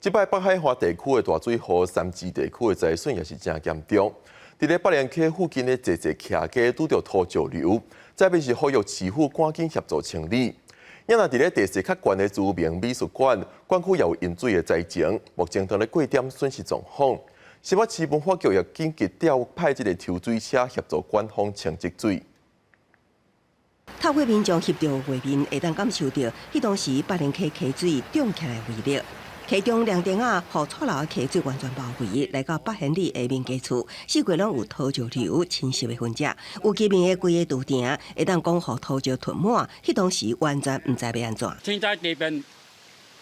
這擺北海岸地區的大水禍，三芝地區的災損也是誠嚴重。佇咧北連溪附近的濟濟徛家拄著土石流，這邊是呼籲市府趕緊協助清理。啊若佇咧地勢較懸的著名美術館，館區也有淹水的災情，目前正咧過點損失狀況。新北市文化局也緊急調派這个抽水車協助館方清積水。透過民眾翕著畫面，會當感受著彼當時北連溪溪水漲起來威力。溪中涼亭仔，予錯流的溪水完全包圍，來到八賢里的民家厝，四界攏有土石流侵襲的痕跡。有居民的規个櫥埕會當講予土石吞滿，彼當時完全毋知欲按怎。天災地變，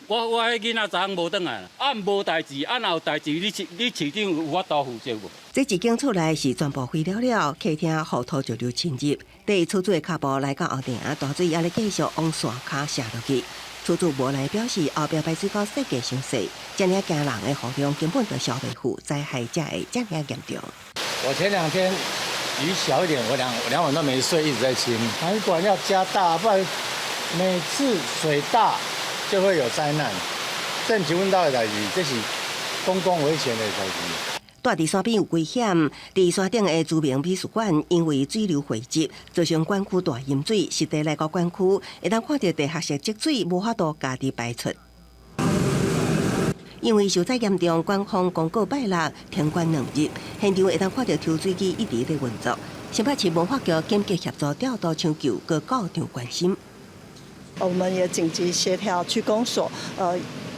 我彼囡仔昨昏無轉來，啊無代誌，啊若有代誌，你市長有法度負責無？這一間厝內是全部毀了了，客廳予土石流侵入，第厝主的跤步來到後埕，大水猶咧繼續往山跤瀉落去。厝主無奈表示，後壁排水溝設計傷細，遮爾驚人的雨量根本就消袂去，災害才會遮爾嚴重。我前兩天雨小一點，我兩晚都沒睡，一直在清。排管要加大，不然每次水大就會有災難。這毋是阮兜的代誌，這是公共危險的代誌。住佇山邊有危險，佇山頂的著名美術館因為水流匯集，造成館區大淹水。實地來到館區，會當看著地下室積水，無法度家己排出。因為受災嚴重，館方公告拜六停館2日，現場會當看著抽水機一直咧運作。新北市文化局緊急協助調度搶救，閣到場關心。我們也緊急協調區公所，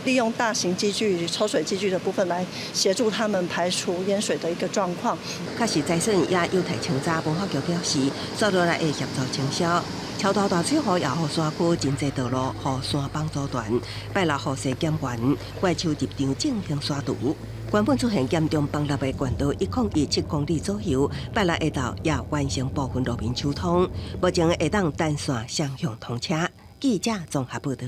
利用大型機具、抽水機具的部分來協助他們排除淹水的一個狀況。確實災損也有待清查，文化局表示，紲落來會協助清消。超大大水雨也予山區真濟道路予山崩阻斷，拜六雨勢減緩，怪手入場進行刷除。原本出現嚴重崩塌的縣道101.7公里左右，拜六下晝也完成部分路面疏通，目前會當單線雙向通車。記者綜合報導。